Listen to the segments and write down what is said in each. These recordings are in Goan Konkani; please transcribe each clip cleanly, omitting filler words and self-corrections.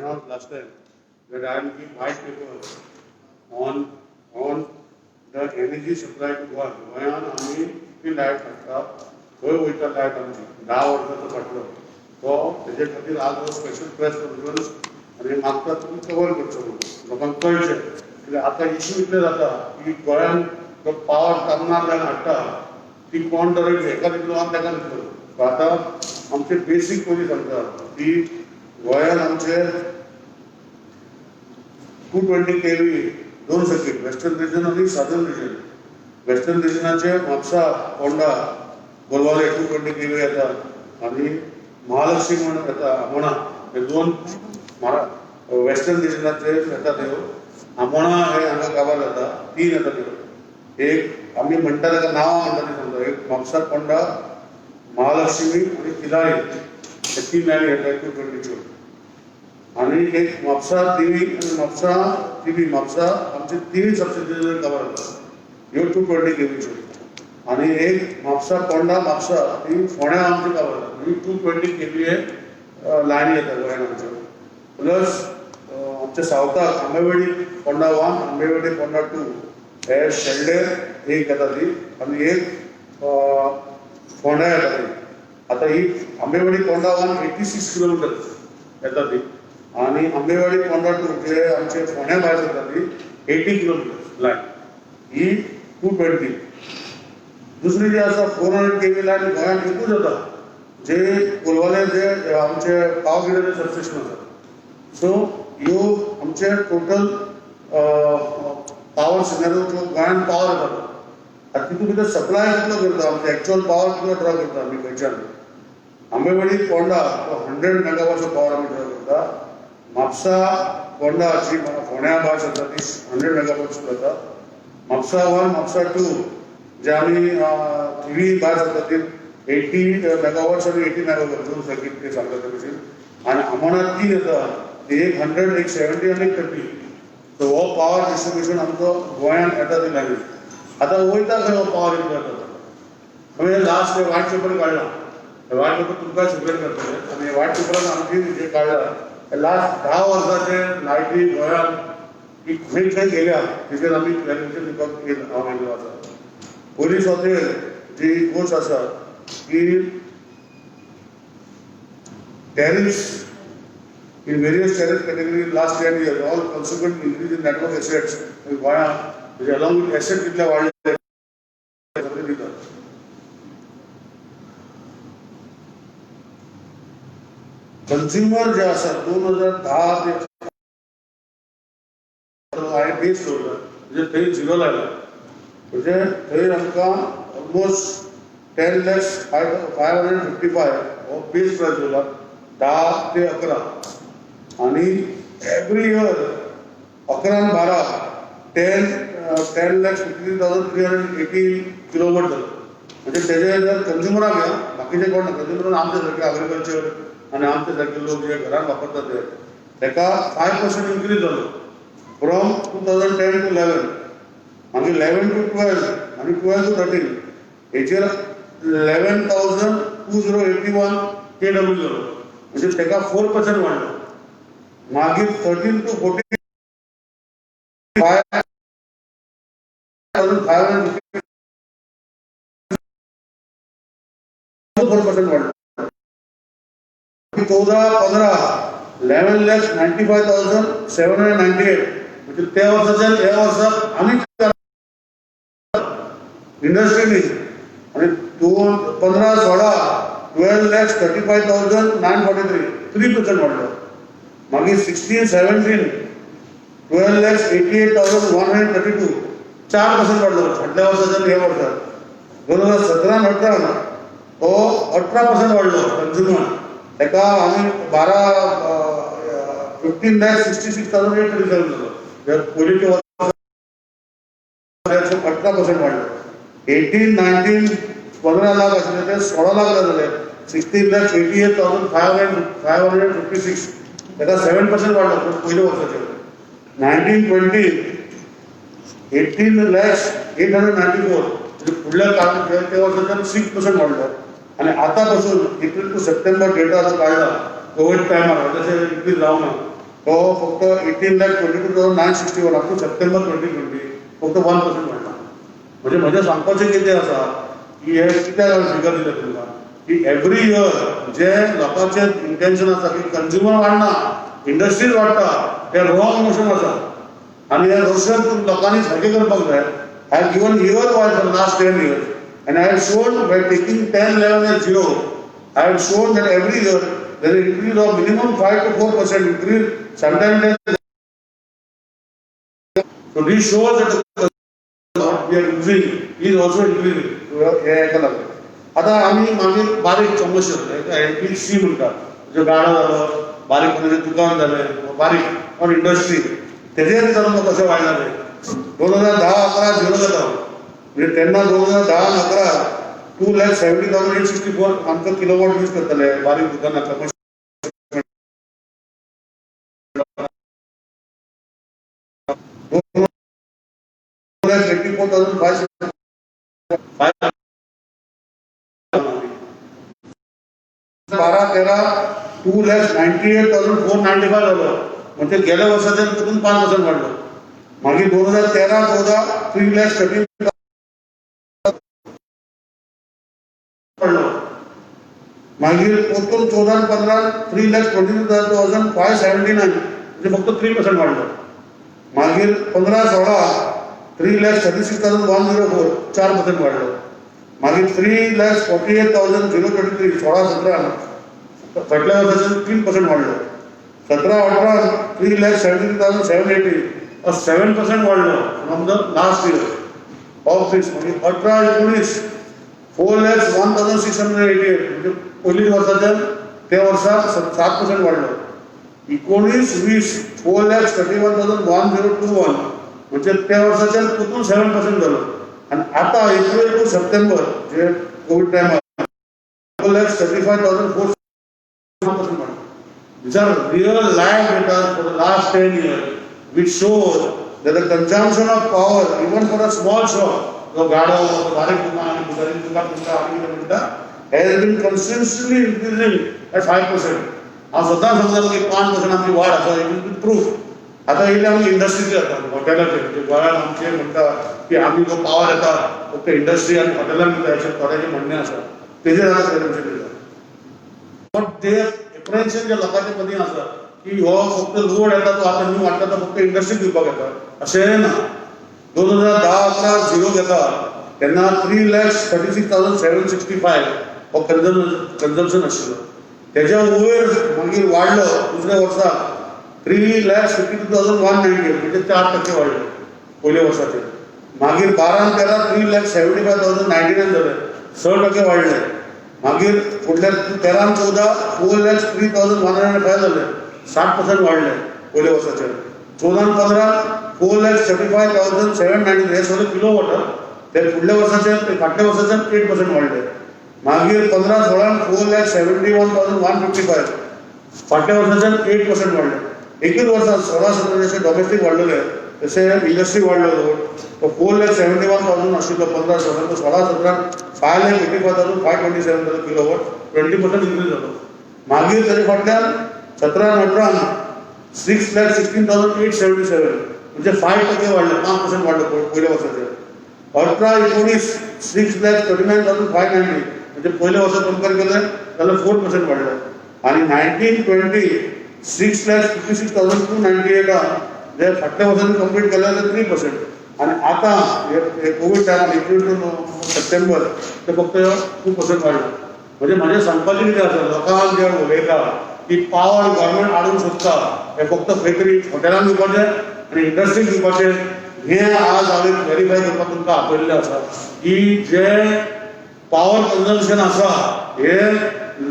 Announced last time that I am giving white paper on the energy supply to Goa. गोंयान आमी कितली लायट हाडटा, खंय वयता लायट आमची, 10 वर्सांचो फाटलो तो, तेजे खातीर आज हो स्पेशल प्रेस कॉन्फरन्स आनी मागता तुमी कवर करचो म्हणून लोकांक कळचें. कित्याक आतां इश्यू इतले जाता की गोंयान तो पावर तामनार हाडटा ती कोण तरी हेका दितलो आनी ताका दितलो. सो आतां आमचे बेसीक पयलीं सांगता की गोंयान आमचे 220 केवी दोन सर्कीट, वेस्टर्न रिजन आनी सदर्न रिजन. वेस्टर्न रिजनाचे म्हापसा, पोंडा, कोलवाले 220 केवी येता आनी महालक्ष्मी म्हणून येता आमोणा. हे दोन वेस्टर्न रिजनाचे येता त्यो. आमोणा हे हांगा काबार जाता. तीन येता त्यो. एक आमी म्हणटा ताका नांवां म्हणटा ती सांगता. एक म्हापसा, पोंडा, महालक्ष्मी आनी तिलारी, हे तीन लायनी येता 220च्यो. आणि एक म्हापसा थिवी आणि म्हापसा थिवी, म्हापसा आमचे तिन्ही सबस्टेशन कवर जाता ह्यो 220 केवीच्यो. आणि एक म्हापसा, पोंडा, म्हापसा ती फोंड्या आमची कवर जाता. ही 220 केवी लायनी येता गोंयान आमच्यो. प्लस आमच्या सावथाक आंबेवाडी पोंडा 1, आंबेवाडी पोंडा 2, हे शेल्डे एक येता ती आनी एक फोंड्या येता ती. आतां ही आंबेवाडी पोंडा 1 86 किलोमिटर येता ती आणि आंबेवाडी पोंडा 2 जे आमचे फोंड्या भायर जाता ती 80 किलोमिटर लायन ही 220. दुसरी जी आसा 400 केवी लायन गोंयांत एकूच जाता, जे कोलवाले जे आमचे पावर ग्रिडाचे सबस्टेशन आसा. सो ह्यो आमचे टोटल पावर सिनेरियो जो गोंयांत पावर येता. आतां तितून भितर सप्लाय कितलो करता, आमचे एक्चुअल पावर कितलो ड्रॉ करता आमी खंयच्यान? आंबेवाडी पोंडा 100 मेगावॉटचो पावर आमी ड्रॉ करता. म्हापसा पोंडा जी फोंड्या भायर सरता ती 100 मेगावॉट्स जाता. म्हापसा 1, म्हापसा 2 जे आमी थिवी भायर सरता ती 80 मेगावॉट्स आनी 80 मेगावॉट, दोन सर्कीट ते सांगता ते भशेन. आनी आमोणा तीन येता ती, एक 100, एक 70 आनी एक 30. सो हो पावर डिस्ट्रिब्युशन आमचो गोंयांत येता ती लायनी. आतां वयता खंय हो पावर इतलो येता? आमी लास्ट व्हायट पेपर काडला. व्हायट पेपर तुमकां सर्कुलेट करतले आनी व्हायट पेपरान आमची जे काडला, लास्ट 10 वर्साचे लायटी गोंयांत की खंय खंय गेल्या तेजेर आमी क्लॅरिफिकेशन दिवपाक हांव आयिल्लो आसा. पयली सुवातेर जी गोश्ट आसा की tariffs in various tariff category last 10 years, all consequent increase in network assets गोंयांत, म्हणजे along with asset कितले वाडले सगळे दितात. कन्झ्युमर जे आसा, 2010 ते हांवें बेस दवरला, म्हणजे थंय झिरो लायला, म्हणजे थंय आमकां almost 10 lakhs 555 हो बेस प्रायस दवरला 10 ते 11. आणि एव्हरी इयर 11 आनी 12 10,53,318 kilowatt जालो. म्हणजे तेजे जर कंज्युमराक या बाकीचे कोण ना, कंज्युमरान आमचे सारके अग्रिकल्चर आनी आमचे सारके लोक जे घरान वापरतात ते, तेका 5% इन्क्रीज जालो from 2010 to 11. मागीर 11 टू 12 आनी 12 टू 13 हेचेर 11,2081 kW जालो, म्हणजे तेका 4% वाडलो. मागीर 13 to 14 5,554% वाडलो. 14-15 11,95,798, म्हणजे त्या वर्साच्यान ह्या वर्साक आनी इंडस्ट्रीनी. आणि 2 15 16 12,35,943, 3% वाडलो. मागीर 16-17 12,88,132, 4% वाडलो फाटल्या वर्साच्यान ह्या वर्साक. 2017-18 तो 18% वाडलो कंज्युमर. तेका आमी 12 15,66,837 जालो. पयलींच्या वर्साक 18% वाडलो. 18-19 15 लाख आशिल्ले ते 16 लाख जाले, 16,88,556. तेका 7% वाडलो पयल्या वर्साचेर. 19-20 18,00,894, म्हणजे फुडल्या काळात त्या वर्साच्यान 6% वाडलो. आनी आतां पासून एप्रील टू सप्टेंबर डेटा जो काडला, कोवीड टायमार तशें इन्क्रीज जावंक ना. तो फक्त 18,22,961 up to September 2020 फक्त 1% वाडला. म्हणजे म्हजें सांगपाचें कितें आसा की हे कित्याक हांवें फिगर दिले तुमकां की एवरी इयर जे लोकांचें इंटेन्शन आसा की कंज्युमर वाडना, इंडस्ट्रीज वाडटा, हे रॉंग नोशन आसा आनी हे नोशन लोकांनी सारकें करपाक जाय. I have given year wise for last 10 years and I have shown by taking 10, 11 and 0, I have shown that every year there is increase of minimum 5 to 4% increase, sometimes. So this shows that what we are using is also increasing. हे हेका लागून आतां आमी मागीर बारीक कमर्शियल एलपीसी म्हणटा, म्हणजे गाडो जालो, बारीक कोणाचें दुकान जालें, बारीक ऑर इंडस्ट्री, तेजेर जावन कशें वाडला तें 2010-11 झिरो जाता. म्हणजे तेन्ना 2010-11 2,70,864 आमचो किलोवॉट यूज करताले बारीक दुकानां, कमर्शियल. 2,84,000 five. 12-13 2,98,495 जालो, म्हणजे गेल्या वर्साच्यान तितून 5% वाडलो. मागीर 2013-14 3 लॅक्स 13 वाडलो. मागीर परतून 14-15 3,22,579, म्हणजे फक्त 3% वाडलो. मागीर 15-16 3,36,104, 4% वाडलो. मागीर 3,48,023, 16-17 फाटल्या वर्साच्यान 3% वाडलो. 17-18 3,73,780, 7% वाडलो from the last year of this. मागीर 18-19 4,01,688, म्हणजे पयलींच वर्साच्यान त्या वर्साक 7% वाडलो. 19-20 4,31,1021, म्हणजे त्या वर्साच्यान परतून 7% जालो. आनी आतां एप्रिल टू सप्टेंबर जे कोवीड टायमार 4,35,004% वाडलो. These are real live data for the last 10 years, which shows that the consumption of power, even for a small shop, जो गाडो, बारीक दुकान आनी बारीक दुकान म्हणटा आनी कितें म्हणटा, has been consistently increasing at 5%. हांव स्वता सांगता की 5% आमची वाड आसा, it is been proof. आतां येयले आमी इंडस्ट्रीचे जाता, हॉटेलाचे. म्हणजे गोंयांत आमचे म्हणटा की आमी जो पावर येता फक्त इंडस्ट्री आनी हॉटेलान दिता, अशें थोड्याचें म्हणणें आसा. तेजेर आतां प्रेझेंटेशन दिता. बट ते एप्रिहेन्शन जे लोकांचे मदीं आसा की हो फक्त लोड येता तो आतां न्यू वाडटा तो फक्त इंडस्ट्री दिवपाक येता, अशें ना. 2010-11 झिरो घेता तेन्ना 3,36,765 हो कन्जम्पशन आशिल्लो. तेज्या वयर मागीर वाडलो दुसऱ्या वर्सा 3,52,198, म्हणजे 4% वाडले पयल्या वर्साचेर. मागीर 12-13 3,75,099 जाले, 6% वाडले. मागीर फुडल्या 13-14 4,03,105 जाले, 60% वाडले पयल्या वर्साचेर. 14-15 4,35,790, हे सगळे किलो वॉटर ते फुडल्या वर्साचेर, ते फाटल्या वर्साच्यान 8% वाडले. मागीर 15-16 4,71,155, फाटल्या वर्साच्यान 8% वाडले. एकूच वर्सात 16-17 जशें डॉमेस्टीक वाडलेले तशें इंडस्ट्री वाडलो लोड. तो 4,71,000 आशिल्लो 15-16, तो 16-17 5,85,527 जालो किलोवॉट, 20% इन्क्रीज जालो. मागीर ताजे फाटल्यान 17-18 6,16,877, म्हणजे 5% वाडले, 5% वाडलो पयल्या वर्साचेर. 18-19 6,39,590, म्हणजे पयल्या वर्सा कंपेर केलें जाल्यार 4% वाडले. आनी 19-20 6,56,298 जे फाटल्या वर्सांनी कंप्लीट केले जाल्यार 3%. आनी आतां हे कोवीड टायमार एप्रील टू सप्टेंबर ते फक्त 2% वाडले. म्हणजे म्हजें सांगपाचें कितें आसा, लोकांक जे उलयता की पावर गव्हर्मेंट हाडूंक सोदता हे फक्त खंय तरी हॉटेलांक दिवपाचें आनी इंडस्ट्रीक दिवपाचें, हें आज हांवें वेरीफाय करपाक तुमकां आपयल्लें आसा की जे पावर कन्जम्पशन आसा हे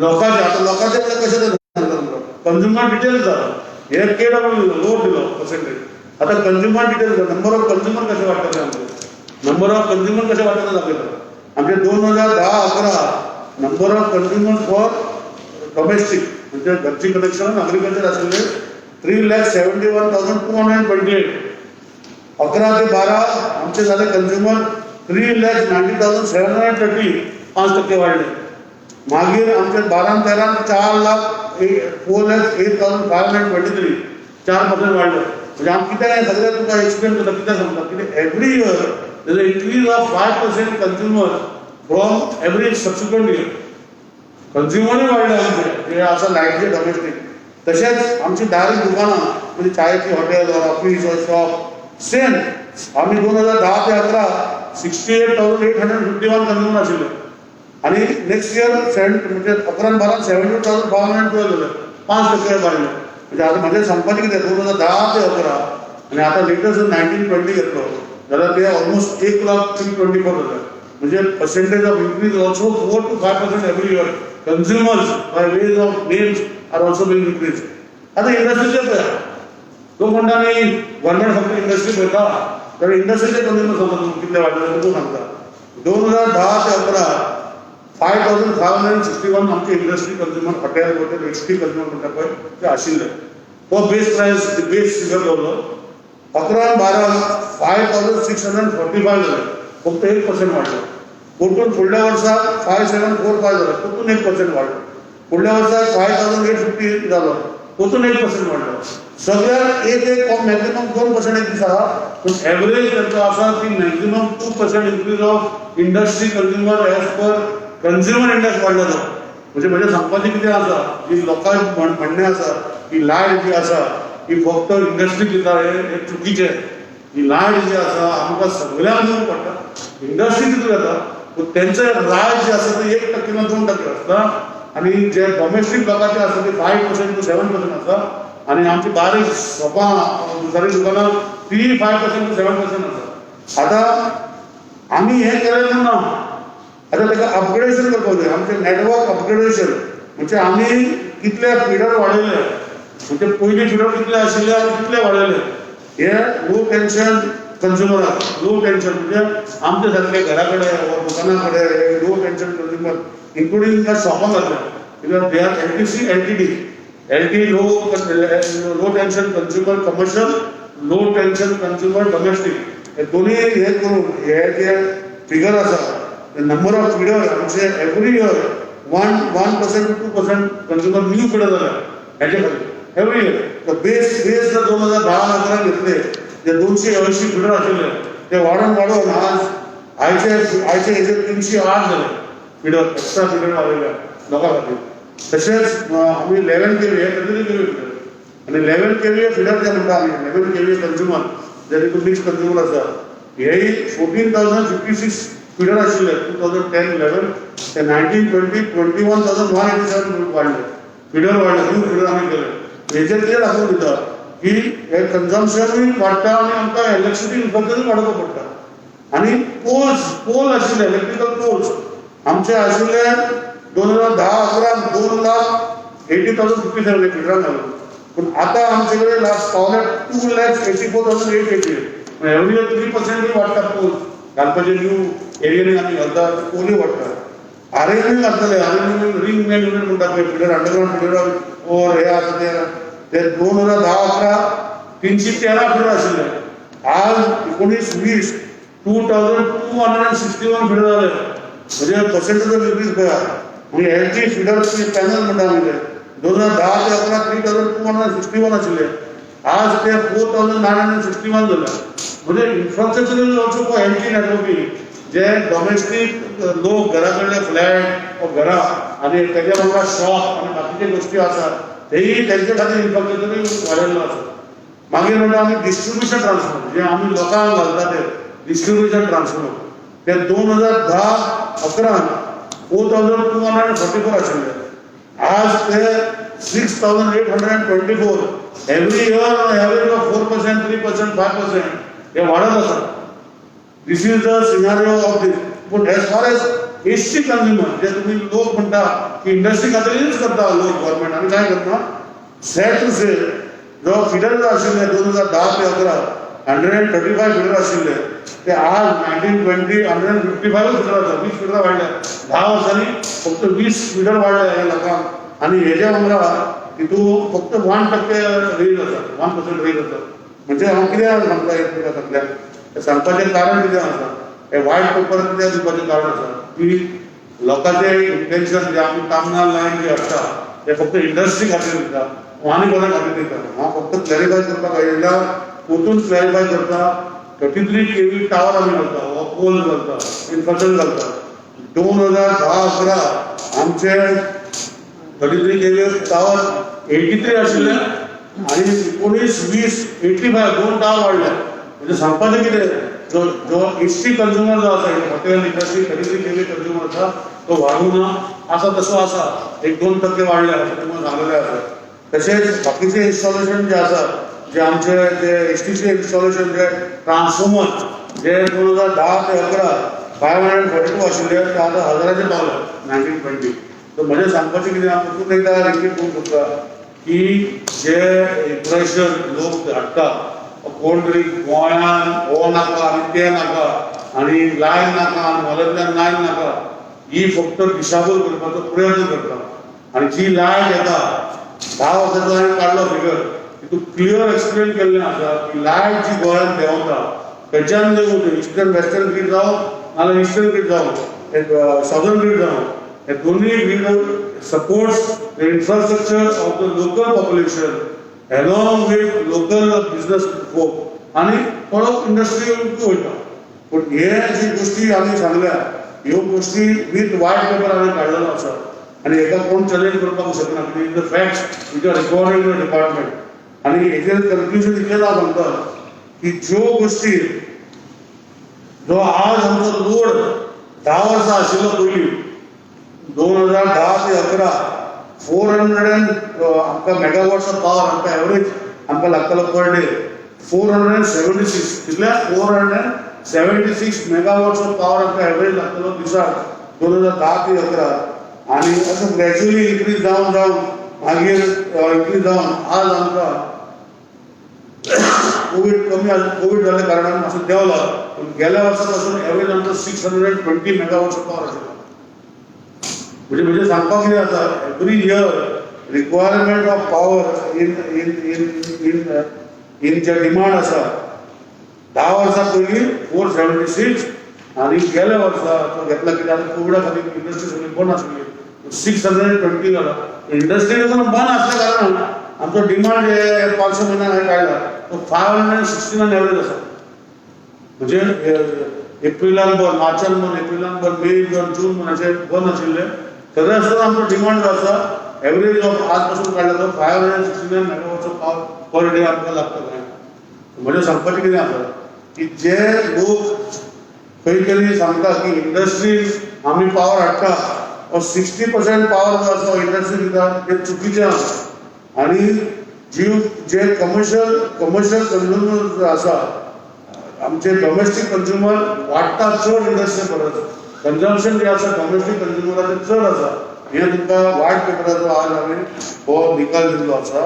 लोकांचे. आतां लोकांचे म्हणल्यार कशें तें सांगता तुमकां, कंज्युमर डिटेल्स जाता. हे के डब्ल्यू दिलो, लोड दिलो पर्सेंटेज. आतां consumer details, number of consumer कशें वाडटले आमचे, नंबर ऑफ कंज्युमर कशें वाडटले दाखयता. आमचे 2010-11 number of consumer for domestic, म्हणजे घरची कनेक्शन अग्रिकल्चर आशिल्ले 3,71,228. 11 ते 12 आमचे जाले कंज्युमर 3,90,730, 5% वाडले. मागीर आमचे 12-13 4 लाख 4,08,523. 4% वाडले. म्हणजे आमी कितें सगळें तुका एक्सप्लेन करता, कितें सांगता कितें, every year there is increase of 5% consumer from every subsequent year. कंझ्युमरूय वाडले आमचे जे आसा लायटीचे डॉमेस्टीक. तशेंच आमची डायरेक्ट दुकानां, म्हणजे चायची hotel or office or shop, same आमी 2010 ते 11 68,851 consumer आशिल्ले आनी नेक्स्ट इयर सेवन, म्हणजे 11 12 72,512 जाले, 5% वाडले. म्हणजे आतां म्हजें सांगपाचें कितें, 2010 ते 11 आनी आतां लेटस्ट जर 19-20 घेतलो जाल्यार ते ऑलमोस्ट 1,00,324 जाले. म्हणजे percentage of increase also 4 to 5% every year. Consumers by ways of names are also being increase. आतां इंडस्ट्रीचे पळया, लोक म्हणटा न्ही गव्हर्मेंट फक्त इंडस्ट्री पळयता, तर इंडस्ट्रीचे कंझ्युमर सांगता तुमकां कितले वाडले तुमकां सांगता. 2010 ते 11 5561 आमचे industry consumer, hotel hotel HT consumer म्हणटा पळय ते आशिल्ले. तो बेस प्रायस, बेस फिगर दवरलो. 11 12 5645 जाले, फक्त 1% वाडलो. परतून फुडल्या वर्सा 5745 जाले, परतून 1% वाडलो. फुडल्या वर्सा 5850 जालो, परतून 1% वाडलो. सगळ्यात एक एक, मॅक्झिमम 2% एक दीस आहा, पूण एवरेज तांचो आसा की maximum 2% increase of industry consumer as per consumer index वाडलो तो. म्हणजे म्हजें सांगपाचें कितें आसा, जी लोकांक म्हणणें आसा की लायट जी आसा ही फक्त इंडस्ट्री दिता, हें चुकीचें. ही लायट जी आसा आमकां सगळ्यांक दिवंक पडटा. इंडस्ट्री तितून येता, पूण तेंचे राय जे आसा ते 1% ना 2% आसता आनी जे डॉमेस्टीक लोकांचे आसा ते 5% टू 7% आसा आनी आमची बारीक शॉपां, दुसरी दुकानां ती 5% टू 7% आसा. आतां आमी हें केलें ना, आतां ताका अपग्रेडेशन करपाक जाय. आमचें नेटवर्क अपग्रेडेशन म्हणजे आमी कितले फिडर वाडयले, म्हणजे पयलीं फिडर कितले आशिल्ले आनी कितले वाडयले. हे लो टेन्शन कंझ्युमराक, लो टेन्शन म्हणजे आमच्या सारखे घरा कडेन वा दुकाना कडेन हे लो टेन्शन कंझ्युमर इन्क्लुडींग शॉपां घातल्या, कित्याक they are LTC, LTD, LT low tension consumer commercial, low tension consumer domestic, हे दोन्ही हे करून हे जे फिगर आसा, नंबर ऑफ फिडर आमचे every year 1% to 2% consumer new feeder जाल्या हेचे खातीर एवरी इयर. तर बेस बेस जर 2010-11 घेतले, जे 280 फिडर आशिल्ले ते वाडोवन वाडोवन आज आयचे हेजे 308 जाले फिडर, एक्स्ट्रा फिडर वाडयल्या लोकां खातीर. तशेंच आमी 11 केवी, 33 केवी फिडर आनी 11 केवी फिडर जे म्हणटा आमी, 11 केवी कंझ्युमर जे तितून मिक्स कंझ्युमर आसा, हेय 14,056 फिडर आशिल्ले 2010-11, ते 19-20 21,187 वाडले, फिडर वाडले, न्यू फिडर आमी केले. हेजेर कितें दाखोवन दिता की हे कन्जम्पशनूय वाडटा आनी आमकां इलेक्ट्रिसिटी इन्फ्रास्ट्रक्चर वाडोवपाक पडटा. आनी पोल्स, पोल आशिल्ले, इलेक्ट्रिकल पोल्स आमचे आशिल्ले 2010-11 2,80,057 फिडरान घालून, पूण आतां आमचे कडेन लास्ट पावले 2,84,880. एवरी इयर 3% वाडटा. पोल घालपाचे न्यू एरियानी आमी घालता, पोलूय वाडटा. आर एम घातलेले, R M ring main unit म्हणटा पळय, फिडर, अंडरग्रावंड फिडर ओर हे आसा ते ते 2010-11 313 फिडर आशिल्ले, आज 19-20 2261 feeder जाले. म्हणजे पर्सेंटेज ऑफ इन्क्रीज पळया. म्हणजे एल टी फिडर पॅनल म्हणटा आमी ते 2010 ते 11 3261 आशिल्ले, आज ते 4961 जाले. म्हणजे infrastructure is also for LT networking. J domestic लोक घरा कडले फ्लॅट, घरां आनी तेच्या वांगडा शॉप आनी बाकीचे गोश्टी आसात, तेही तेंचे खातीर इन्फ्रास्ट्रक्चरूय वाडयल्लो आसा. मागीर म्हणटा आमी डिस्ट्रिब्युशन ट्रान्सफॉर्मर, जे आमी लोकांक घालता ते डिस्ट्रिब्युशन ट्रान्सफॉर्मर, ते 2010-11 4244 आशिल्ले, आज ते 6824. Every year average of 4%, 3%, 5% हे वाडत आसा. This is the scenario of this. पूण as far as HT consumer, जे तुम्ही लोक म्हणटा की इंडस्ट्री खातीरच करता लोक गव्हर्मेंट आनी काय करना, सॅड टू से, जो फिडर जो आशिल्ले 2010 ते 11 135 फिडर आशिल्ले, ते आज 19-20 155 फिडर आसा. 20 फिडर वाडले 10 वर्सांनी, फक्त 20 फिडर वाडले ह्या लोकांक. आनी हेज्या वांगडा तितून फक्त 1% रेज आसा, 1% रेज आसा. म्हणजे हांव कितें सांगता हें तुमकां सगल्यांक, हें सांगपाचें कारण कितें आसा, हे वायट पेपर कित्याक दिवपाचें कारण आसा की लोकांचें इंटेन्शन जे आमी तामनाळ लायन जी हाडटा ते फक्त इंडस्ट्री खातीर दिता. आनी कोणा खातीर दिता. हांव फक्त क्लॅरिफाय करपाक आयिल्ल्या, परतून क्लॅरिफाय करता. 33 केवी टावर आमी घालता हो पोल घालता, इन्फ्रास्ट्रक्चर घालता. 2010-11 आमचे 33 केवी टावर 83 आशिल्ले आनी 19-20 85, दोन टावर वाडले. म्हणजे सांगपाचें कितें, जो जो एस टी कंज्युमर जो आसा, हॉटेल इंडस्ट्री, 33 केवी कंज्युमर आसा तो वाडूं ना, आसा तसो आसा, 1-2% वाडले अशें तुमकां सांगलेलें आसा. तशेंच बाकीचे इन्स्टॉलेशन जे आसा, जे आमचे जे एस टीचे इन्स्टॉलेशन, जे ट्रान्सफॉर्मर जे 2010 ते 11 542 आशिल्ले, ते आतां हजाराचे पावले 19-20. तर म्हजें सांगपाचें कितें, हांव परतून एकदां रिपीट करूंक सोदता की जे इम्प्रेशन लोक धाडटा, कोण तरी गोंयान हो नाका आनी तें नाका आनी लायन नाका आनी मोलेंतल्यान लायन नाका, ही फक्त दिशाभूल करपाचो प्रयत्न करता. आनी जी लायन येता, 10 वर्सांचो हांवें काडलो फिगर, तितून क्लियर एक्सप्लेन केल्लें आसा की लायट जी गोंयांत देंवता खंयच्यान देंवूं, इस्टर्न वेस्टर्न ग्रीड जावं नाजाल्यार इस्टर्न ग्रीड जावं, सदर्न ग्रीड जावं, हे दोनूय grid supports the infrastructure of the local population along with local business folk आनी थोडो इंडस्ट्री वयता. पूण हे जी गोश्टी आमी सांगल्या, ह्यो गोश्टी विथ वायट पेपर हांवें काडलेलो आसा आनी हेका कोण चॅलेंज करपाक शकना कित्याक the facts which are recorded in the department. आनी हेजेर कन्क्लुजन इतलेंच हांव सांगता की ज्यो गोश्टी, जो आज आमचो लोड 10 वर्सां आशिल्लो पयलीं, 2010 ते 11 400 अँड आमकां मेगावॉट्स ऑफ पावर आमकां एवरेज आमकां लागतालो per day 476. कितले? 476 megawatts of power आमकां एवरेज लागतालो दिसाक 2010 ते 11. आनी असो ग्रॅज्युअली इन्क्रीज जावन जावन मागीर इन्क्रीज जावन आज आमकां कोवीड कमी, कोवीड जाल्ल्या कारणान मातसो देंवला, पूण गेल्या वर्सा पासून एवरेज आमचो 620 megawatts of power आशिल्लो. म्हणजे म्हणजे सांगपाक कितें जाता, every year requirement of power in J demand आसा, 10 वर्सां पयलीं 476 आनी गेल्या वर्सा तो घेतला कित्याक आतां कोविडा खातीर इंडस्ट्री सगळी बंद आसली, 620 जाला. इंडस्ट्री बंद आसल्या कारणान आमचो डिमांड जे 5-6 म्हयन्यान हांवें काडला तो 569 एवरेज आसा. म्हणजे एप्रिलान बंद, मार्चान बंद, एप्रिलान बंद, मे बंद, जून बंद, अशें बंद आशिल्ले, तरी आसतना आमचो डिमांड जो आसा एवरेज ऑफ आज पासून काडला तो 569 megawatts of power per day आमकां लागता गोंयांत. म्हणजे सांगपाचें कितें आसा की जे लोक खंय तरी सांगता की इंडस्ट्री आमी पावर हाडटा हो 60% पावर जो आसा इंडस्ट्री दिता, ते चुकीचें आसा. आनी जी जे कमर्शियल कंज्युमर जे आसा, आमचे डॉमेस्टीक कंज्युमर वाडटा चड इंडस्ट्री परस. कंजम्पशन जे आसा डॉमेस्टीक कंज्युमराचें चड आसा. हें तुमकां वायट पेपराचो आज हांवें हो निकाल दिल्लो आसा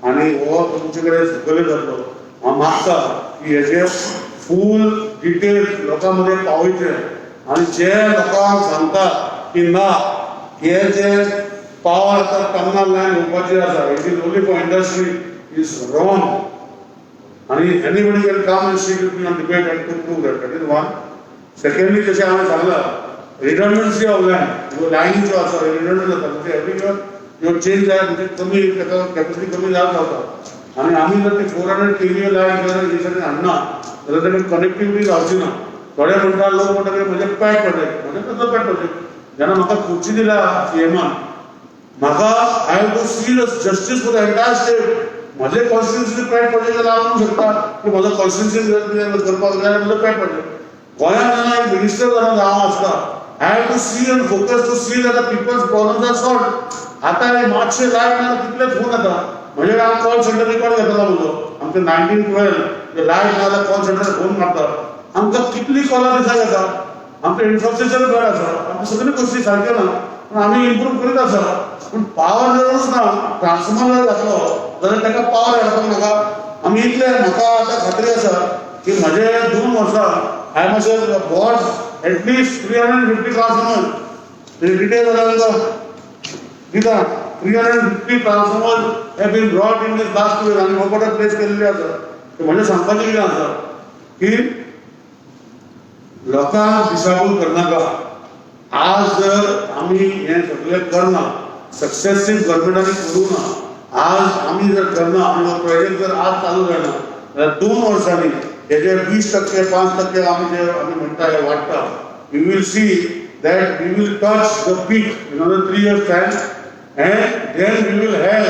आनी हो तुमचे कडेन सकयल जातलो. हांव मागता की हेजे फूल डिटेल्स लोकां मदें पावयचे आनी जे लोकांक सांगता की ना, हे जे पावर आतां टर्मिनल लायन येवपाची आसा, it is only for industry, is wrong. आणि anybody can come and sit with me on debate and to prove that. That is one. Secondly, जशें हांवें सांगलां, रिडंडन्सी ऑफ लायन, ह्यो लायनी ज्यो आसा रिडंडंट जाता, म्हणजे एवरी इयर ह्यो चेंज जाय, म्हणजे कमी ताका कॅपॅसिटी कमी जायत रावता. आनी आमी जर ती 400 केवी लायन जर ही सगळी हाडना जाल्यार ताका कनेक्टिविटी जावची ना. थोडे म्हणटा, लोक म्हणटा की म्हजें पॅट प्रोजेक्ट. म्हजें कसलो पॅट प्रोजेक्ट? जेन्ना म्हाका खुर्ची दिल्या सीएमान म्हाका, I have to see the justice for the entire state. म्हजे कॉन्स्टिट्युन्सी पॅट प्रोजेक्ट जाल्यार हांव म्हणूंक शकता की म्हजो कॉन्स्टिट्युन्सी करपाक जाय म्हजो पॅट प्रोजेक्ट. गोंयांत जेन्ना एक मिनिस्टर जावन हांव आसता, I have to see and focus to see that the people's problems are solved. आतां हे मातशे लायट ना, कितले फोन येता. म्हणजे हांव कॉल सेंटर रिकॉर्ड घेतला म्हजो, आमचे 1912 लायट ना जाल्यार कॉल सेंटर फोन मारता. आमकां कितली कॉलां दिसाक येता. आमचें इन्फ्रास्ट्रक्चर बरें आसा, आमच्यो सगळ्यो गोश्टी सारक्यो ना, पूण आमी इम्प्रूव करीत आसा. पूण पावर जरूच ना, ट्रान्सफॉर्मर जर घातलो जाल्यार ताका पावर हाडपाक नाका? आमी इतले, म्हाका आतां खात्री आसा की म्हजे 2 वर्सां I must bought at least 350 transformer. Detail जाल्यार तुका दिता. 350 transformer have been brought in this last 2 year आनी हो प्लेस केल्ली आसा. म्हणजे सांगपाचें कितें आसा की लोकांक दिशाभूल करनाका. आज जर आमी हें सगळें करना, सक्सेसीव गव्हर्मेंटांनी करूं ना. आज आमी जर करना आनी हो प्रोजेक्ट जर आज चालू जायना जाल्यार 2 वर्सांनी हेजे 20%, 5% आमी जे आमी म्हणटा हे वाडटा. We will see that we will touch the peak in another 3 years time and then we will have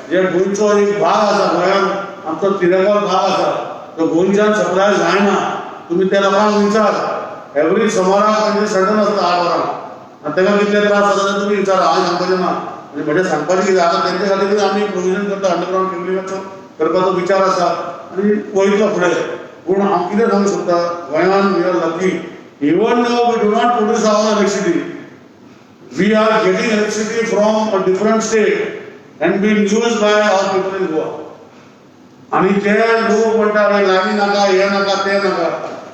जे गोंयचो एक भाग आसा, गोंयांत आमचो तिरेगांव भाग आसा, तो गोंयच्यान सप्लाय जायना. तुमी त्या लोकांक विचार, एवरी सोमाराक म्हणजे सडन आसता 8 वरांक आनी ताका कितले त्रास जाता ते तुमी विचारा. हांवें सांगपाचें ना. आनी म्हजें सांगपाचें कितें, आतां तेंचे खातीर आमी प्रोविजन करता. अंडरग्रावंड केबलिंगाचो करपाचो विचार आसा आनी वयतलो फुडें. पूण हांव कितें सांगूंक सोदता, गोंयांत we are lucky. Even though we do not produce our electricity, we are getting electricity from a different state and being used by our people in Goa. आणि ते लोक म्हणटा, "अरे, लायनी नाका, हे नाका, ते नाका."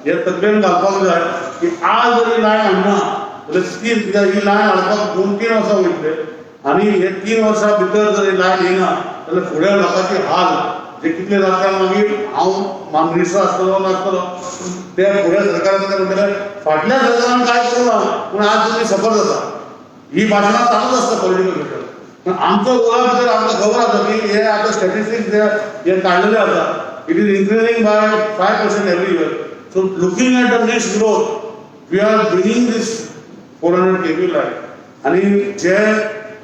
हे तकलेन घालपाक जाय की आज जरी लायन हाडना जाल्यार तीन, कित्याक ही लायन हाडपाक 2-3 वर्सां वयतले आनी हे 3 वर्सां भितर जरी लायन येना जाल्यार फुडें लोकांचे हाल जे कितले जाता, मागीर हांव मिनिस्टर आसतलो नासतलो, ते फुडें सरकारान कितें म्हणटलें, फाटल्या सरकारान काय करूं ना, पूण आज तुमी सफर जाता. ही भाशणां चालूच आसता पॉलिटिकल भितर. पण आमचो गोवा भितर आमकां खबर आसा की हे आतां स्टॅटिस्टिक्स जे हे काडलेले आसा, it is increasing by 5% every year. So looking at the next growth, we are bringing this 400 kV line. आनी जे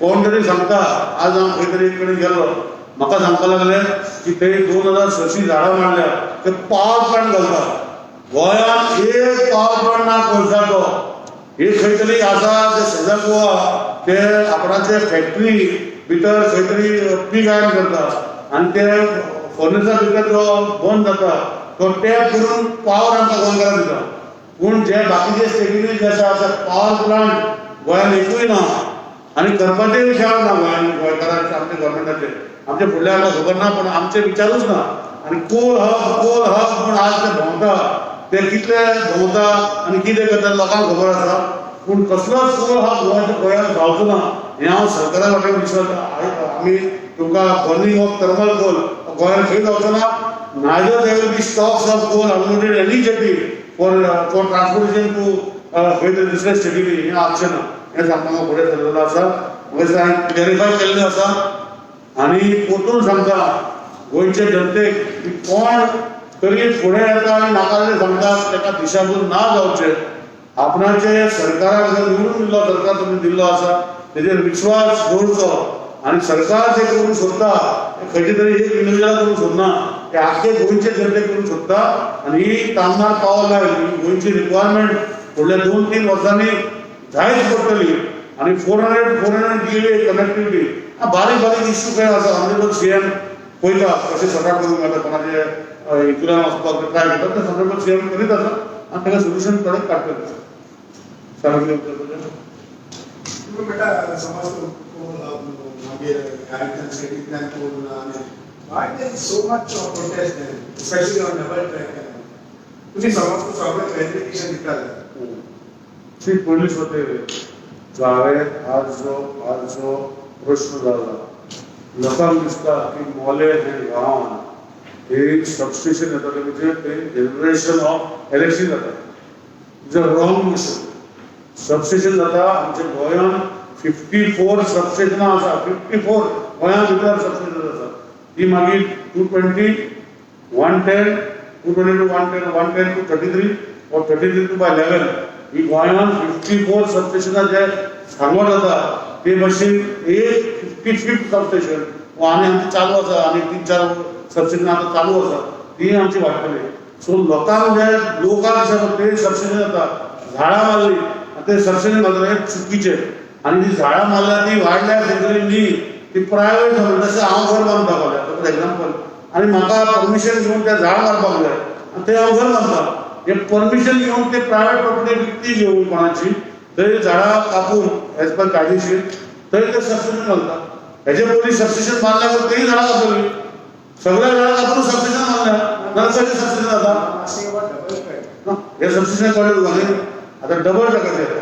कोण तरी सांगता, आज हांव खंय तरी एक कडेन गेलो, म्हाका सांगपा लागले की ते 2600 झाडां मारल्या, ते पावर प्लांट घालता. गोंयांत एक पावर प्लांट ना कोळशाचो. एक खंय तरी आसा ते सदर गोवा, ते आपणाचे फॅक्टरी भितर खंय तरी पीग आयर्न करता आनी ते फर्नसा भितर जो बंद जाता तो टॅप करून पावर आमकां गोंयकारांक दिता. पूण जे बाकीचे स्टेटीनी जे आसा, पावर प्लांट गोंयांत एकूय ना आनी करपाचेय विचार ना गोंयांत गोंयकारांचे. आमच्या गव्हर्मेंटाचे, आमचे फुडले आमकां खबर ना, पूण आमचे विचारूच ना. आनी कोल हब, कोल हब म्हूण आज ते भोंवता, ते कितले भोंवता आनी कितें करता लोकांक खबर आसा. पूण कसलोच कोल हब गोंयांत जावचो ना हें हांव सरकारा वाटेन विश्वास. आमी तुमकां बर्निंग ऑफ थर्मल कोल गोंयांत खंय जावचो ना. Neither there will be stocks of coal unloaded any jetty for transportation to खंय तरी दुसऱ्या स्टेटीनी, हें आसचें ना हें सांगपाक फुडें सरलेलो आसा. म्हाका हांवें क्लॅरिफाय केल्लें आसा. आनी परतून सांगता गोंयचे जनतेक की कोण तरी फुडें येता आनी नाका जाल्यार सांगता, ताका दिशाभूल ना जावचें. आपणाचे सरकाराक जर निवडून दिल्लो, सरकार तुमी दिल्लो आसा, तेजेर विश्वास दवरचो आनी सरकार जे करूंक सोदता ते खंयचे तरी एक इंडिविज्युअल करूंक सोदना, ते आख्खे गोंयचे जनतेक करूंक सोदता. आनी ही तामनार पावर लायन ही गोंयची रिक्वायरमेंट फुडल्या 2-3 वर्सांनी जायच पडटली. आनी 400 kV connectivity, बारीक बारीक इश्यू खंय आसा, ऑनरेबल सीएम पळयता कशें सॉर्ट करूंक मेळटा. कोणाचे हितून वचपाक ट्राय करता, ते ऑनरेबल सीएम करीत आसा आनी ताका सोल्युशन कडक काडटले. सारकें. तुमी म्हणटा समज मागीर ह्या स्टेटींतल्यान कोण आनी why there is so much of protest then, especially on double track? तुमी समज सगळें क्लॅरिफिकेशन दिता. सी, पयलीं स्वते जो हांवें आज जो प्रश्न जाला, लोकांक दिसता की मोले हे गांवान हे सबस्टेशन येता म्हणजे ते जनरेशन ऑफ इलेक्ट्रिसिटी जाता. Is a wrong notion. Substation जाता, आमच्या गोंयांत 54 सबस्टेशनां आसा. 54 गोंया भितर सबस्टेशन आसा. ती मागीर 220, 110, 220 to 110, 110 to 33 or 33 to by 11. ही गोंयांत 54 सबस्टेशनां जे सांगोड जाता ते भशेन एक 55th substation आनी आमची चालू आसा आनी तीन चार सबस्टेशन आतां चालू आसा, ती आमची वाडटली. सो लोकांक जे लोकांक दिसता ते सबस्टेशन जाता, झाडां मारली आनी ते सबस्टेशन घालता, हें चुकीचें. आनी ती झाडां मारल्या ती वायल्ड लायफ सँच्युरी न्ही, ती प्रायवेट. जशें हांव घर बांदता फाल्यां, फॉर एग्जाम्पल, आनी म्हाका परमिशन घेवन तें झाड मारपाक जाय आनी तें हांव घर बांदता, हे परमिशन घेवन ते प्रायवेट प्रॉपर्टी विकती घेवन कोणाची थंय झाडां कापून एज पर कायदेशीर थंय ते सबस्टेशन घालता. हेजे पयलीं सबस्टेशन बांदल्या तेय झाडां कापली, सगळ्या झाडां कापून सबस्टेशन बांदल्या नाल्यार कशें सबस्टेशन जाता? Asking about double track. ना, हे सबस्टेशन कळ्ळें तुका न्ही? आतां डबल ट्रॅकाचेर येता.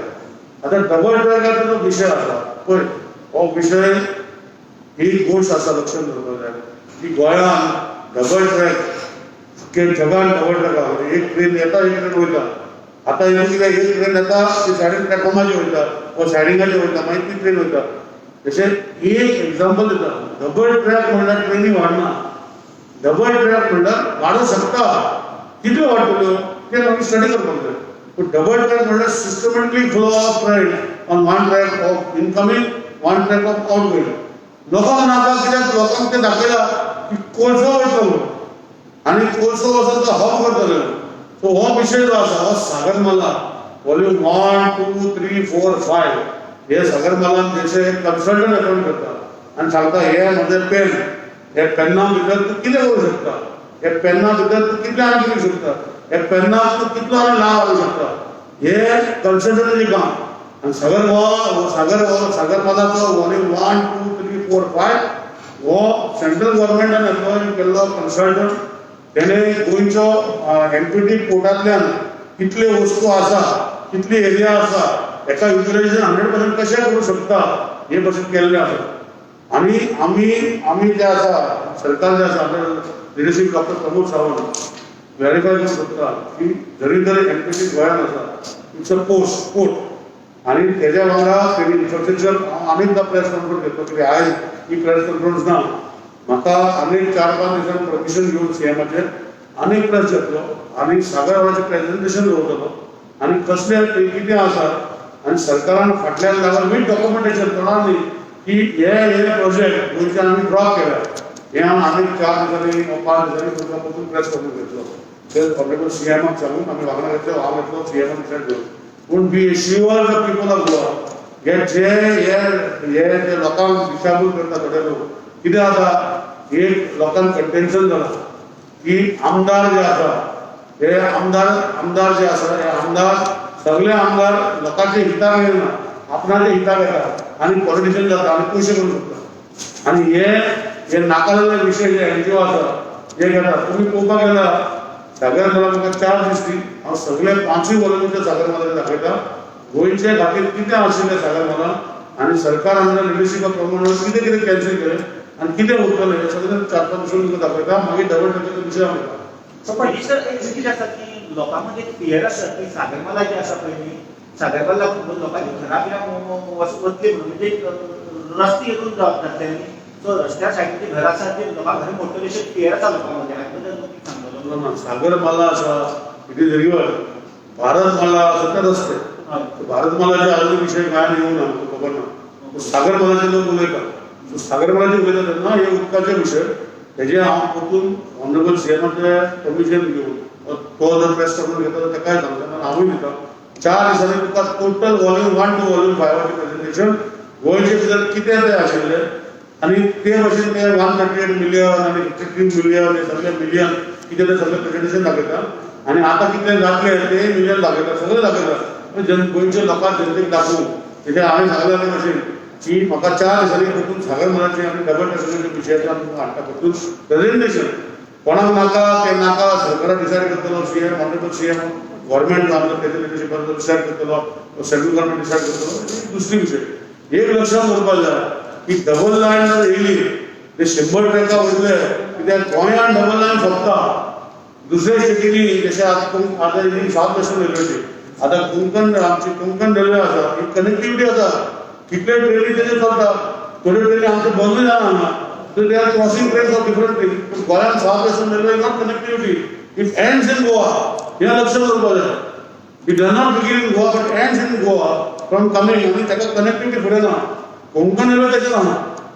आतां डबल ट्रॅकाचो जो विशय आसा पळय, हो विशय ही गोश्ट आसा लक्षात दवरपाक जाय की गोंयांत डबल ट्रॅक के जगान डबल ट्रॅक आहा. म्हणजे एक ट्रेन येता, एक ट्रेन वयता. आतां हितून कितें, एक ट्रेन येता, ती सायडीन प्लॅटफॉर्माचेर वयता वा सायडिंगाचेर वयता, मागीर ती ट्रेन वयता. जशें एक एग्जाम्पल दिता, डबल ट्रॅक म्हणल्यार ट्रेनी वाडना. डबल ट्रॅक म्हणल्यार वाडूंक शकता, कितल्यो वाडटल्यो तें आमी स्टडी करपाक जाय. पूण डबल ट्रॅक म्हणल्यार systematically flow of train on one track of incoming, one track of outgoing. लोकांक नाका, कित्याक लोकांक तें दाखयला की कोळसो वयतलो म्हणून आनी कोळसो वचून तो हब करतले. सो हो विशय जो आसा हो सागरमाला volume 1, 2, 3, 4, 5 हे सागरमालान जशे कन्सल्टंट अपॉयंट करता आनी सांगता, हे म्हजें पेन, हे पेन्ना भितर तूं कितें करूं शकता, हे पेन्ना भितर तूं कितलें आनी करूं शकता, हे पेन्ना तूं कितलो आनी लाव हाडूंक शकता, हे कन्सल्टंटाचें काम. आनी सागर हो सागर हो सागरमालाचो volume 1, 2, 3, 4, 5 हो सेंट्रल गव्हर्मेंटान अपॉयंट केल्लो कन्सल्टंट, तेणे गोंयचो एमपीटी पोर्टांतल्यान कितल्यो वस्तू आसा, कितली एरिया आसा, हेका युटिलायझेशन 100% कशें करूं शकता हे भशेन केल्लें आसा. आनी आमी जे आसा, सरकार जे आसा, under leadership doctor Pramod Sawant, verify करूंक शकता की जरी तर एमपीटी गोंयान आसा, it's a post port आनी तेज्या वांगडा तेणी इन्फ्रास्ट्रक्चर. हांव आनी एकदां प्रेस कॉन्फरन्स घेतलो, कित्याक आयज ही प्रेस कॉन्फरन्स ना, म्हाका आनीक 4-5 दिसान परमिशन घेवन सीएमाचेर आनीक प्रेस घेतलो आनी सागरवालाचें प्रेझेंटेशन दवरतलो आनी कसले ते कितें आसा आनी सरकारान फाटल्यान लागून वीथ डॉक्युमेंटेशन तोंडार न्ही की हे हे प्रोजेक्ट गोंयच्यान आमी ड्रॉप केल्या. हे हांव आनीक 4 दिसांनी वा 5 दिसांनी तुमकां परतून प्रेस कॉन्फरन्स घेतलो. ते ऑनरेबल सीएमाक सांगून आमी वांगडा घेतले, हांव येतलो, सीएमान डिसायड घेवन. पूण we assure the people of Goa, हे जे हे हे जे लोकांक दिशाभूल करता थोडे लोक, कितें आसा, एक लोकांक कंटेन्शन जाला की आमदार जे आसा, हे आमदार जे आसा, हे आमदार सगळे आमदार लोकांच्या हिताक येना, आपणाच्या हिताक येता आनी पॉलिटिशियन जाता आनी पयशे करूंक शकता. आनी हे हे नाका जाल्ले विशय जे एनजीओ आसा जे घेता. तुमी पळोवपाक गेल्यार सागरमाला म्हाका 4 दीस दी, हांव सगळे पांचूय वॉल्युमीचे सागरमाला दाखयता, गोंयचे खातीर कितें आशिल्लें सागरमाला आनी सरकार अंडर लिडरशीप प्रमाण कितें कितें कॅन्सल केलें आनी कितें उरतलें, हें सगळें 4-5 दिसांनी तुमकां दाखयता. मागीर डबल ट्रॅकाचो विशय हांव घेता. सो पण सर, एक कितें आसा की लोकां मदीं एक फियर आसा की सागरमाला जी आसा पळय न्ही, सागरमाला लागून लोकांची घरां बिरां वतली म्हणून, म्हणजे रस्ते येवन जातले न्ही, सो रस्त्या सायडीन घरां आसा ती लोकांक घर मोडटली अशें फियर आसा लोकां मदीं. हाचे बद्दल तुमी सांगतलो? ना, सागरमाला आसा, it is river. Bharatmala आसा ते रस्ते. भारतमालाचे अजून विशय गोंयांत येवना, आमकां खबर ना. सागरमालाचे लोक उलयतात. सो सागरमालाचे उलयता तेन्ना हे उदकाचे विशय तेजे हांव परतून ऑनरेबल सीएमाचे परमिशन घेवन, तो जर प्रेस करून घेता तर ताकाय सांगता, हांवूय दिता. 4 दिसांनी तुका total volume 1 to volume 5 presentation, गोंयचे भितर कितें तें आशिल्लें आनी ते भशेन ते 138 मिलियन आनी 53 मिलियन, हे सगळे मिलियन कितें ते सगळें प्रेझेंटेशन दाखयता आनी आतां कितले जातले ते मिलियन दाखयता, सगळें दाखयता. जन गोंयच्या लोकांक, जनतेक दाखोवन तेजें हांवें सांगलें ते भशेन की म्हाका 4 दिसांनी परतून सागरमालाचे आनी डबल ट्रॅकाचे विशयाचेर आमी तुमकां हाडटा परतून प्रेझेंटेशन. कोणाक नाका ते नाका, सरकारान डिसायड करतलो, सीएम, ऑनरेबल सीएम, गव्हर्मेंट आमचो तेजे लिडरशिपान डिसायड करतलो, सेंट्रल गव्हर्मेंट डिसायड करतलो, ही दुसरी विशय. एक लक्षात दवरपाक जाय की डबल लायन जर येयली ते 100 ट्रॅका वयतले, कित्याक गोंयांत डबल लायन सोंपता. दुसऱ्या स्टेटींनी जशें आतां आतां ही सावथ वेस्टर्न रेल्वेची, आतां कोंकण, आमची कोंकण रेल्वे आसा, ही कनेक्टिविटी आसा, कितले ट्रेनी तेजेर चलता, थोड्यो ट्रेनी आमच्यो बंदूय जाना हांगा. So they are crossing trains of different things. पूण गोंयांत South Western Railway not connectivity, it ends in Goa. हें लक्षात दवरपाक जाय. It does not begin in Goa but ends in Goa from coming आनी ताका कनेक्टिविटी फुडें ना. कोंकण रेल्वे तशें ना.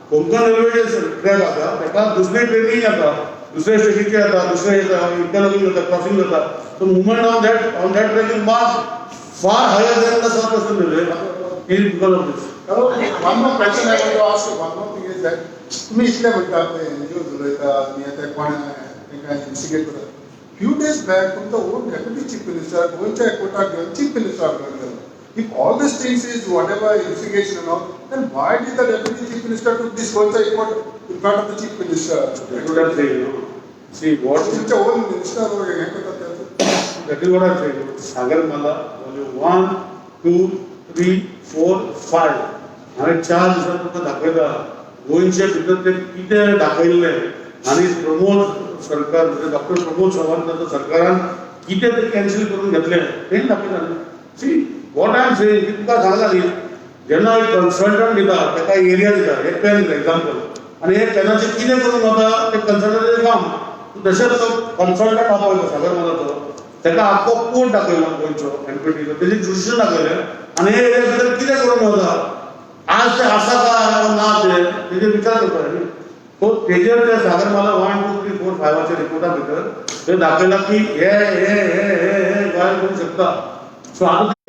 कोंकण रेल्वे जे ट्रॅक आसा ताका दुसरे ट्रेनी येता, दुसऱ्या स्टेटीचे येता, दुसरे येता, इंटरलॉकिंग जाता, क्रॉसिंग जाता. So movement on that track is much far higher than the South Western Railway is because of this. One more question I want to ask you, one more thing is that तुम्ही इतले म्हणटा पळय एनजीओ उलयता आनी आतां कोण तांकां इन्स्टिगेट करता. फ्यू डेज बॅक तुमचो ओन डेप्युटी चीफ मिनिस्टर गोंयच्या एअरपोर्टाक घेवन चीफ मिनिस्टर घेवन गेलो. If all these things is whatever instigation and all, then why did the deputy chief minister took this Goa airport in front of the chief minister? That is what I'm saying, no? See, what तुमच्या ओन मिनिस्टर हें करतात ते. That is what I'm saying. Sagarmala, volume 1, 2, 3, 4, 5. हांवें 4 दिसांत तुमकां दाखयता गोंयचे भितर ते कितें दाखयल्लें आनी प्रमोद सरकार, म्हणजे डॉक्टर प्रमोद सावंत तांच्या सरकारान कितें तें कॅन्सल करून घेतलें तें दाखयता. See, what I am saying की तुका सांगला न्ही, जेन्ना एक कन्सल्टंट दिता ताका एरिया दिता, एक पेन एग्जाम्पल, आनी हे पेनाचें कितें करूंक वता तें कन्सल्टंटाचें काम. तशेंच तो कन्सल्टंट आपयलो सागरमालाचो, ताका आख्खो पोर्ट दाखयलो गोंयचो एमपीटीचो, तेजें जुरिस्डिक्शन दाखयलें आनी हे एरिया भितर कितें करूंक वता आज ते आसा काय ना ते तेजेर विचार करता न्ही. सो तेजेर ते सागरमाला 1 2 3 4 5 रिपोर्टा भितर ते दाखयला की हे हे हे हे हे गोंयांत करूंक शकता. सो आतां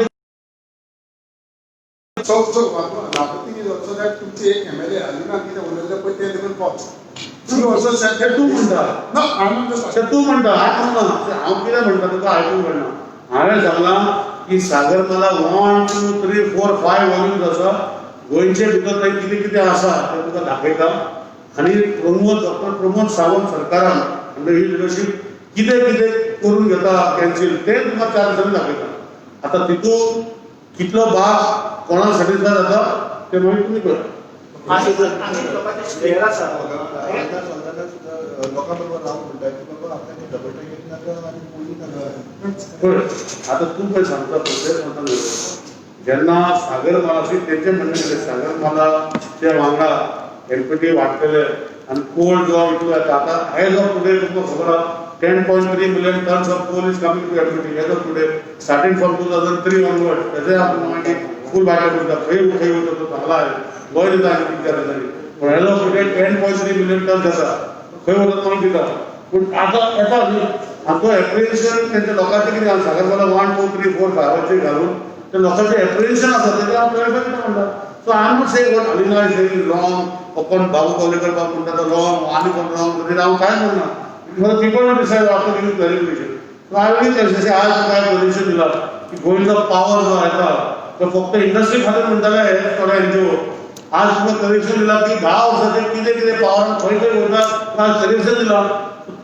So, so another thing is also that तुमचे एक MLA Alina कितें उलयलें पळय तें देखून false. She also said ते तूं म्हणटा. No, I'm not just ते तूं म्हणटा, हांव म्हणना. हांव कितें म्हणटा तुका आयकूंक कळना. हांवें सांगलां की सागरमाला 1 2 3 4 5 वॉल्यूम्स आसा, गोंयचे भितर थंय कितें कितें आसा तें तुका दाखयता. आनी प्रमोद, डॉक्टर प्रमोद सावंत सरकारान अंडर ही लिडरशीप कितें कितें करून घेता कॅन्सील तें तुमकां 4 दिसांनी दाखयता. आतां तितून कितलो भाग कोणाक सॅटिस्फाय जाता ते मागीर तुमी करा. आनी लोकांचे फियर आसा. सुद्दां लोकां बरोबर रावन म्हणटा की बाबा आपल्याक डबल ट्रॅकींग नाका आनी पोली नाका. पळय आतां तूं पळय सांगता पळय तें म्हणटा न्हय, जेन्ना सागरमालाची तेंचें म्हणणें कितें, सागरमालाचे वांगडा एमपीटी वाडटले आनी कोल जो इतलो येता. आतां एज ऑफ टुडे तुमकां खबर आहा 10.3 million tons of coal is coming to MPT as of today, starting from 2003 onward. तेजे आपूण मागीर फूल भायर करता, खंय खंय वयता तो चांगला आहे, गोंय दिता आनी 3-4 दिसांनी. पूण as of today 10.3 million tons आसा, खंय वता मागीर दिता. पूण आतां येता न्ही, आनी तो एप्रिहेन्शन तेंच्या लोकांचें कितें आसा, सागरमाला 1 2 3 4 5 घालून ते लोकांचें एप्रिहेन्शन आसा तेजें हांव क्लॅरिफाय करता म्हणटा. So I am not saying what Alina is saying is wrong, कोण बाबू पावलेकर बाब म्हणटा तो रॉंग, आनी कोण रॉंग, तरी हांव कांय म्हणना. For the people to decide after giving clarification. So I will जशें आज काय पोझिशन दिला की गोंयचो पावर जो येता तो फक्त इंडस्ट्री खातीर म्हणटाले हे थोडे एनजीओ. आज तुमकां करेक्शन दिला की 10 वर्साचें कितें कितें पावरान खंय खंय वयता आज करेक्शन दिला,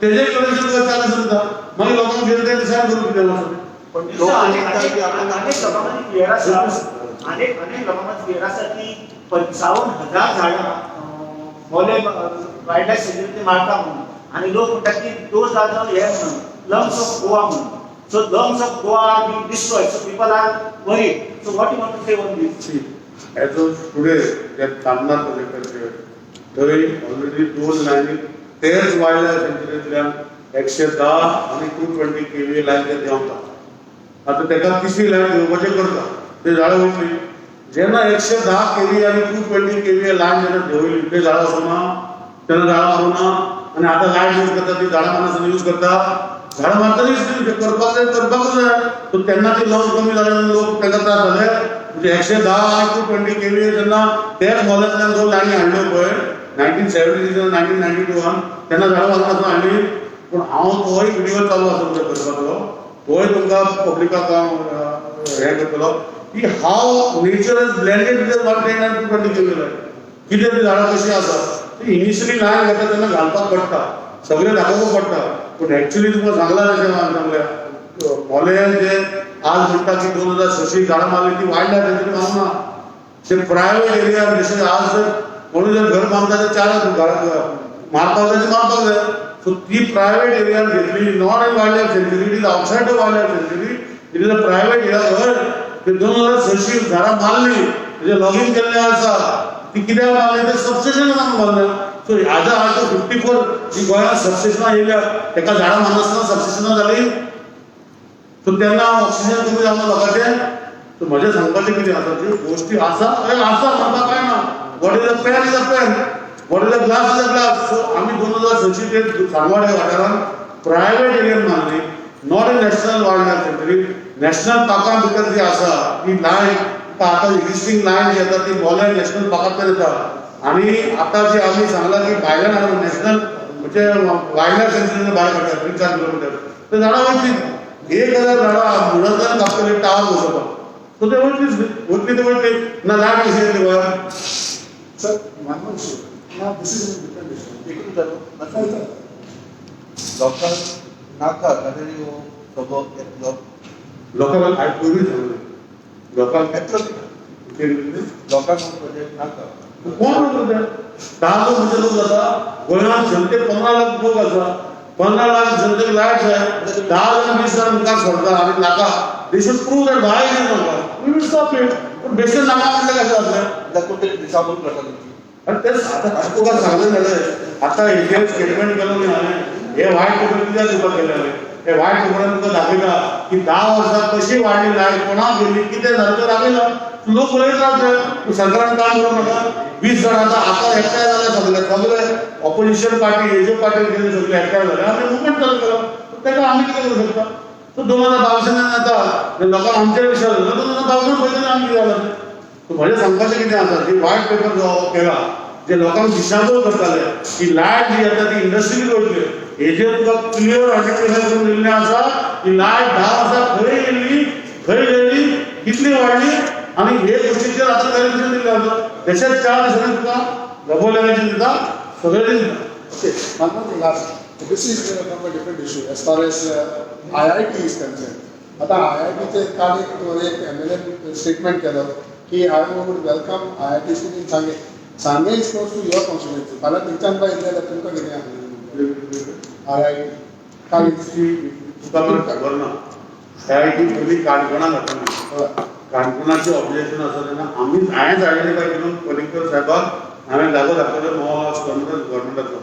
तेजें करेक्शन तुका 4 दिसां दिता, मागीर लोकांक कितें तें डिसायड करूं कितें आसा. पण लोक म्हणटा की आपल्याक अनेक लोकांमध्ये फियर आसा, अनेक अनेक लोकांमध्ये फियर आसा की 55,000 झाडां मोले वायल्ड लायफ सेंचुरी मारता म्हणून. आनी लोक म्हणटा की those are the हे म्हणून लंग्स ऑफ गोवा म्हणून. So lungs of Goa are being destroyed, so people are worried. So what you want to say on this? As of today त्या तामनार प्रोजेक्टाचेर थंय ऑलरेडी 2 लायनी तेच वायल्ड लायफ सेंचुरींतल्यान 110 आनी 220 kV line ते देंवता. आतां ताका तिसरी लायन घेवपाचें करता, ते झाडां वयतली. जेन्ना 110 kV आनी 220 kV line जेन्ना देंवयली ते झाडां वचना, तेन्ना झाडां मारूना. आनी आतां लायट यूज करता ती झाडां मारनासतना यूज करता, झाडां मारतलीच न्ही, करपाक जाय करपाकूच जाय. सो तेन्ना ती लॉस कमी जाले म्हणून लोक ताका त्रास जाले. म्हणजे 110 आनी 220 kV जेन्ना तेच मोलांतल्यान 2 लायनी हाडल्यो पळय 1976 1992 तेन्ना झाडां मारनासतना हाडली. पूण हांव तोय व्हिडियो चालू आसा तुमच्या करपाचो, तोय तुमकां पब्लिकाक हांव हें करतलो की how nature is blended with 110 आनी 220 kV line, कितें ती झाडां कशीं आसा. ती इनिशियली लायन घेता तेन्ना घालपाक पडटा, सगळें दाखोवपाक पडटा. पूण एक्चुली तुमकां सांगलां तशें हांवें सांगलें, मोले जे आज म्हणटा की 2006 झाडां मारली ती वायल्ड लायफ सेंचुरी मारूना, ते प्रायवेट एरिया. जशें आज जर कोणी जर घर बांदता तर 4 मारपाक जाय ते मारपाक जाय. सो ती प्रायवेट एरियान घेतली, not in wild life sanctuary, it is outside the wild life sanctuary, it is a private area. घर ते 2006 झाडां मारली, तेजें लॉगीन केल्लें आसा, ती कित्याक मारली ते सबस्टेशनाक मारल्या. सो आज आज 54 जी गोंयांत सबस्टेशनां येयल्या तेका झाडां मारनासतना सबस्टेशनां जाली. सो तेन्ना ऑक्सिजन कमी जावना लोकांचें. सो म्हजें सांगपाचें कितें आसा, ज्यो गोश्टी आसा थंय आसा म्हणपाक कांय ना. What is a pen is a pen, what is a glass is a glass. So आमी 2006 ते सांगवाडे वाठारांत प्रायवेट एरियन मारली, not in national wild life sanctuary. National पार्का भितर जी आसा ती लायन आतां एक्झिस्टींग लायन जी येता ती मोलें नॅशनल पार्कांतल्यान येता. आनी आतां जी आमी सांगलां की भायल्यान हाडून नॅशनल म्हणजे वायल्ड लायफ सेंचुरीन भायर काडटा 3-4 किलोमिटर, ते झाडां वयतली. 1000 झाडां मुळांतल्यान कापतली टावर बसोवपाक, सो ते वयतलीच, वयतली ते वयतली ना लायट कशी येतली गोंयांत. Sir, one more issue. Now this is a different issue. एकूच विचारू? लोकांक नाका जाल्यार ह्यो सगळो येतलो. लोकांक आयकूनय सांगलें लोकांक येतलो लोकांक प्रोजेक्ट नाका. कोण म्हणटा ते 10 लोक म्हणजे लोक जाता गोंयांत जनतेक 15 लाख लोक आसा, 15 लाख जनतेक लायट जाय, 10 जाण 20 जाण मुखार सरता आनी नाका. They should prove that why is नाका, we will stop it. पण बेश्टें नाका म्हणल्यार कशें जातलें? कोणतरी दिशाभूल करता तुमची. आणि तेच आता तुका सांगलें जालें. आतां हेजेर स्टेटमेंट केलो न्ही हांवें, हे वायट पेपर कित्याक दिवपाक गेले हांवें? हे वायट पेपरान तुका दाखयता की 10 वर्सां कशी वाडली लायट, कोणाक गेली, कितें जालें तें दाखयला. लोक उलयत रावते, सरकारान काम करूं नाका. 20 जाण आतां आतां एकठांय जाले, सगळे सगळे ऑपोजिशन पार्टी हेज्यो पार्टी गेले, सगळे एकठांय जाले आनी मुवमेंट चालू केलो. ताका आमी कितें करूं शकता? सो 2022 आतां लोकांक आमचेर विश्वास ना. 2022 पयलीं आमी कितें जालें? सो म्हजें सांगपाचें कितें आसा, जी वायट पेपर जो केला, जे लोकांक दिशाभूल करताले की लायट जी येता ती इंडस्ट्रीक वयतली, हेजेर तुका क्लियर आयडेंटिफाय करून दिल्लें आसा की लायट 10 वर्सां खंय येयली, खंय गेली, कितली वाडली आनी हे गोश्टीचेर आतां क्लॅरिफिकेशन दिल्लें आसा. तशेंच 4 दिसांनी तुका डबल एनर्जी दिता, सगळें दिता. Okay, one more thing last. This is from a different issue as far as IIT is concerned. आता IIT चे काल एक MLA statement केलं की I would welcome IIT in Sanguem. Sanguem is close to your constituency. फाल्यां थंयच्यान बाय येयले जाल्यार तुमकां कितें IIT काल तुका पण खबर ना, IIT पयलीं काणकोणा जाताली. काणकोणाचें ऑब्जेक्शन आसा तेन्ना आमी हांवेंच आयडेंटिफाय करून पर्रीकर साहेबाक हांवें जागो दाखयलो 9 स्क्वेर गव्हर्मेंटाचो.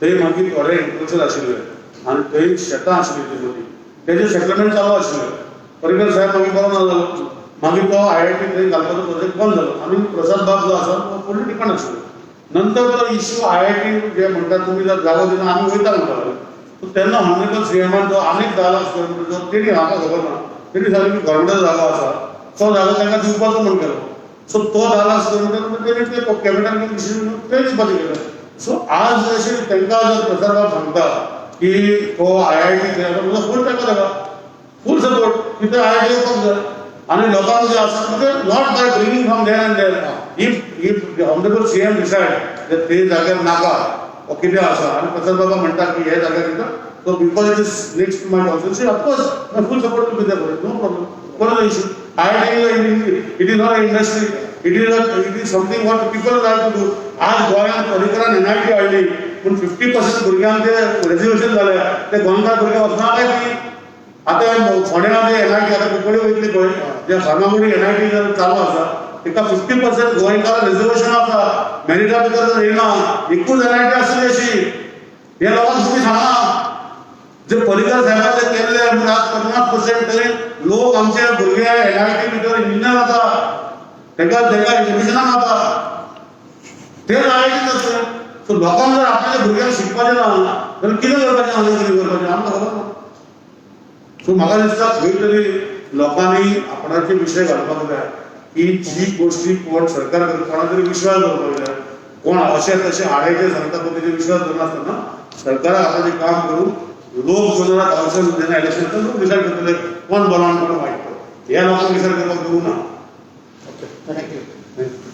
थंय मागीर थोडे एनक्रोचर आशिल्ले आनी थंय शेतां आशिल्लीं ती मदीं, तेजें सेटलमेंट चालू आशिल्लें. पर्रीकर साहेब मागीर बरो ना जालो, मागीर तो IIT थंय घालपाचो प्रोजेक्ट बंद जालो आनी प्रसाद बाब जो आसा तो फुडले डिपेंड आशिल्लो. नंतर तो इश्यू IIT जे म्हणटा तुमी जर जागो दिना आमी वयता म्हणटा लागले. सो तेन्ना ऑनरेबल सीएमान जो आनीक 10 लाख स्क्वेअर मिटर जो तेणी म्हाका खबर ना, तेणी सांगलें की गव्हर्मेंटाचो जागो आसा तो जागो तांकां दिवपाचो म्हण केलो. सो तो 10 लाख स्क्वेअर मिटर तेणी ते कॅबिनेटान डिसिजन घेवन ते दिवपाचें केलें. सो आज अशें तांकां जर प्रसाद बाब सांगता की तो IIT तुजो फूल ताका ताका फूल सपोर्ट की ते IIT येवपाक जाय आनी लोकांक जे आसा म्हणजे not by bringing from there and there. If honourable CM decide ते जाग्यार नाका ओ कितें आसा आनी प्रसाद बाबा म्हणटा की हे जाग्यार दिता, so because it is next to my constituency, of course my full support will be there for it, no problem. What is the issue? IIT, it is not an industry, it is something what people like to do. आज गोंयांत पर्रीकरान NIT हाडली पूण 50% भुरग्यांक ते रेजर्वेशन जालें, ते गोंयकार भुरगे वचना काय ती? आतां फोंड्यां ते NIT आतां कुंकळी वयतली पळय, जे फार्मागुडी NIT जर चालू आसा ताका 50% गोंयकार रिजर्वेशन आसा, मेरिटा भितर जर येना एकूच NIT आसतली अशी. हे लोकांक तुमी सांगा, जे पर्रीकर साहेबान जे केल्ले म्हणजे आज 50% तरी लोक आमचे भुरगे NIT भितर इंजिनियर जाता, तांकां तांकां एज्युकेशनाक वता, तेच IIT जातले. सो लोकांक जर आपल्या भुरग्यांक शिकपाचें ना जाल्यार कितें करपाचें, आनी कितें करपाचें आमकां खबर ना. सो म्हाका दिसता खंय तरी लोकांनी आपणाचे विशय घालपाक जाय की जी गोश्टी कोण सरकार करता कोणा तरी विश्वास दवरपाक जाय. कोण अशें तशें आडायचें सांगता पण तेजेर विश्वास दवरनासतना सरकाराक आपणाचें काम करून लोक 2022 जेन्ना इलेक्शन येता लोक डिसायड करतले कोण बरो आनी कोण वायट तो. ह्या लोकांक डिसायड करपाक दिवंक ना. Okay, thank you. Thank you.